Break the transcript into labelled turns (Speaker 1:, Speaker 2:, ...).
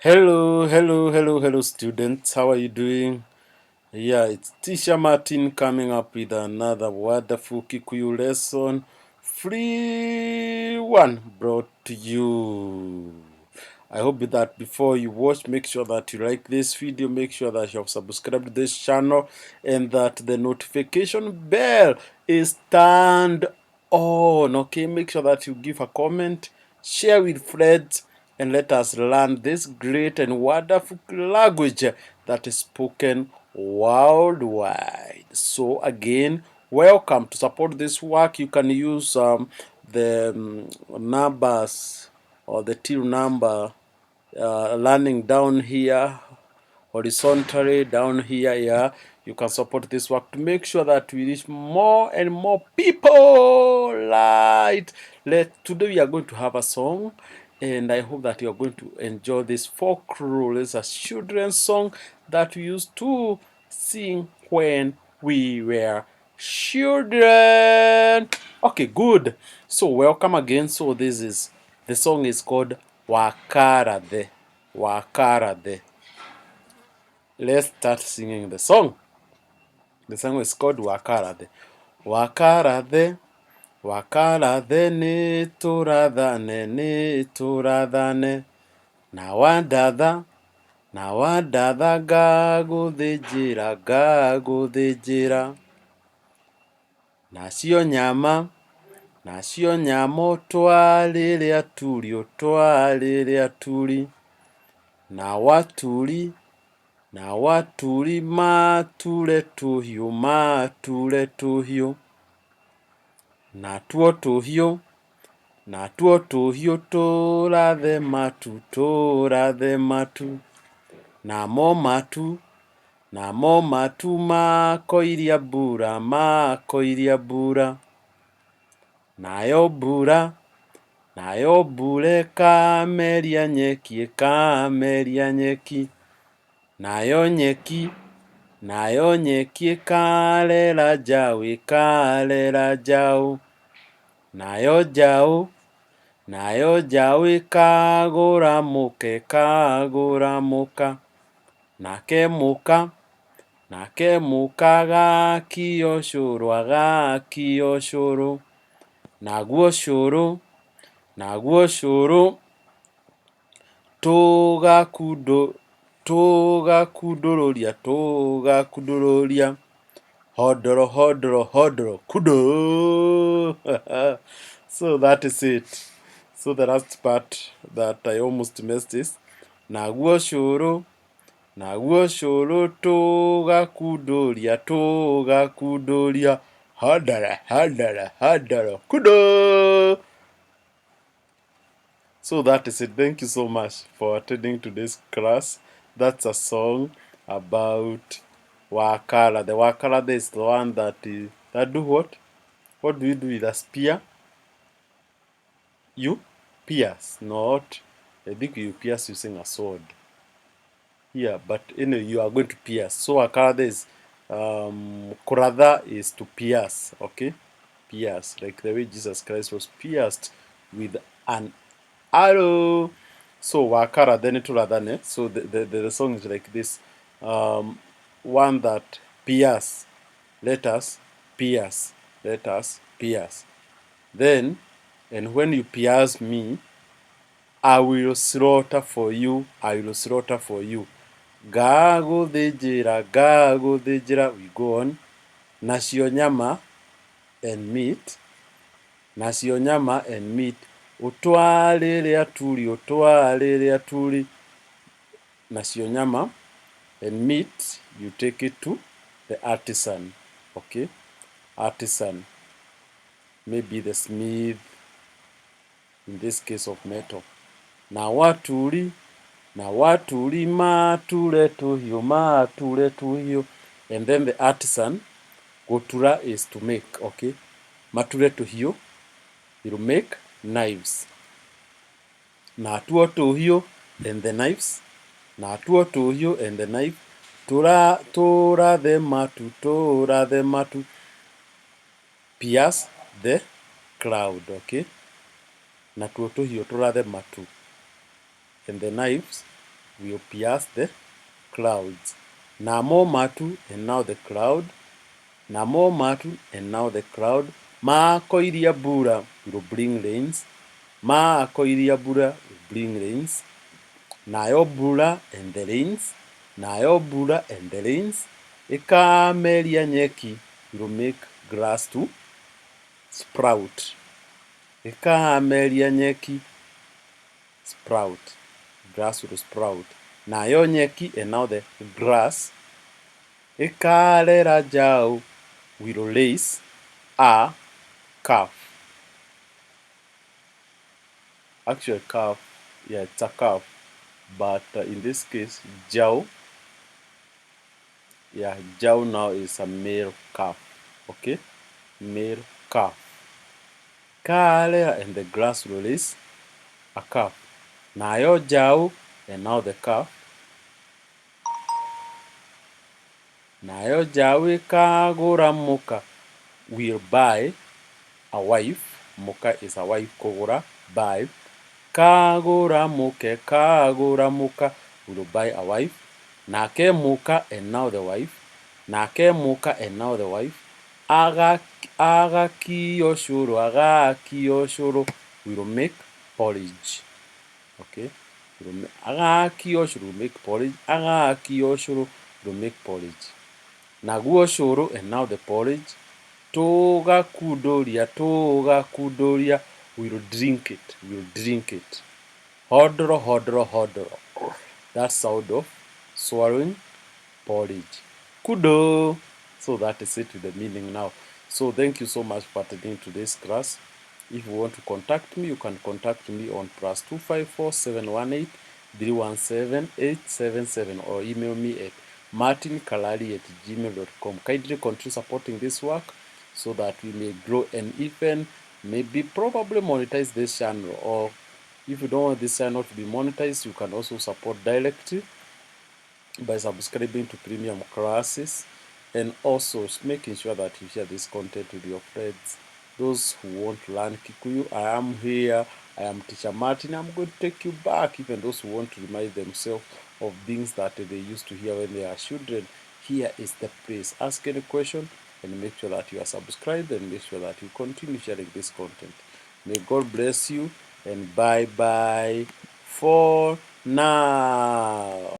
Speaker 1: Hello, hello, hello, hello, students. How are you doing? Yeah, it's Teacher Martin coming up with another wonderful Kikuyu lesson. Free one brought to you. I hope that before you watch, make sure that you like this video, make sure that you have subscribed to this channel, and that the notification bell is turned on. Okay, make sure that you give a comment, share with friends, and let us learn this great and wonderful language that is spoken worldwide. So, again, welcome to support this work. You can use the numbers or the till number learning down here horizontally down here. Yeah, you can support this work to make sure that we reach more and more people. Right, let today we are going to have a song, and I hope that you are going to enjoy this folklore. It's a children's song that we used to sing when we were children. Okay, good. So welcome again. So this is the song is called Wakarathe. Wakarathe. Let's start singing the song. The song is called Wakarathe. Wakarathe, Wakarathe nĩ tũrathane, nĩ tũrathane. Na wandatha, na wandatha ngagũthĩnjĩra, ngagũthĩnjĩra. Nacio nyama, nacio nyama ũtwarĩre aturi, ũtwarĩre aturi. Na waturi, na waturi mature tũhiũ, mature tũhiũ. Natuo tũhiũ, natuo tũhiũ tũrathe matu, tũrathe matu. Namo matu, namo matu makoiria mbura, makoiria mbura. Nayo mbura, nayo mbura ĩkameria nyeki, ĩkameria nyeki. Nayo nyeki, nayo nyeki ĩkarera njaũ, ĩkarera njaũ. Nayo njaũ, nayo njaũ ĩkagũra mũka, ĩkagũra mũka. Nake mũka, nake mũka agakio cũrũ, agakio cũrũ. Naguo cũrũ, naguo cũrũ tũgakundo tũgakundũrũria, tũgakundũrũria. Hondoro, hondoro, hondoro, kundo. So that is it. So the last part that I almost missed is naguo cũrũ, naguo cũrũ tũgakundũria, tũgakundũria. Hondoro, hondoro, hondoro, kundo. So that is it. Thank you so much for attending today's class. That's a song about Wakara. The Wakara is the one that is, that do what? What do you do with a spear? You pierce, not. I think you pierce using a sword. Yeah, but anyway, you are going to pierce. So Wakara is Kuratha is to pierce, okay? Pierce, like the way Jesus Christ was pierced with an arrow. So Wakara then turathane. So the song is like this. One that pierce, let us pierce, let us pierce. Then, and when you pierce me, I will slaughter for you, I will slaughter for you. Ngagũthĩnjĩra, ngagũthĩnjĩra, we go on. Nacio nyama and meat, nacio nyama and meat, ũtwarĩre aturi, ũtwarĩre aturi. Nacio nyama and meat, you take it to the artisan, okay? Artisan, maybe the smith, in this case of metal. Na waturi, na waturi mature tũhiũ, mature tũhiũ. And then the artisan, gũtura is to make, okay? Mature tũhiũ, will make knives. Natuo tũhiũ and the knives, natuo tũhiũ and the knife, tura tũrathe matu, tũrathe matu, pierce the cloud, okay? Natuo tũhiũ tũrathe matu. And the knives Will pierce the clouds. Namo matu, and now the cloud. Namo matu, and now the cloud. Makoiria mbura will bring rains. Makoiria mbura will bring rains. Nayo mbura, and the rains. Nayo mbura, and the rains. Ĩkameria nyeki will make grass to sprout. Ĩkameria nyeki, sprout. Grass will sprout. Nayo nyeki, and now the grass. Ĩkarera njaũ will raise a calf. Actually calf, yeah, it's a calf, but in this case njaũ, yeah, njaũ now is a male calf. Okay, male calf. Karera, and the grass will raise a calf. Nayo njaũ, and now the calf. Nayo njaũ ĩkagũra mũka will buy a wife. Mũka is a wife, kũgũra, buy. Kagũra mũke, kagũra mũka will buy a wife. Nake mũka, and now the wife. Nake mũka, and now the wife. Agakio cũrũ, agakio cũrũ will make porridge. Okay, agakio cũrũ will make porridge. Agakio cũrũ will make porridge. Naguo cũrũ, and now the porridge. Tũgakunduria, tũgakunduria will drink it, will drink it. Hodoro, hodoro, hodoro. That sound of swallowing porridge. Kudo. So that is it with the meaning now. So thank you so much for attending today's class. If you want to contact me, you can contact me on +254 718 317 877 or email me at martinkalali@gmail.com. Kindly continue supporting this work so that we may grow and even maybe probably monetize this channel. Or if you don't want this channel to be monetized, you can also support directly by subscribing to premium classes and also making sure that you share this content with your friends, those who want to learn Kikuyu. I am here. I am Teacher Martin. I'm going to take you back. Even those who want to remind themselves of things that they used to hear when they are children, here is the place. Ask any question and make sure that you are subscribed and make sure that you continue sharing this content. May God bless you, and bye bye for now.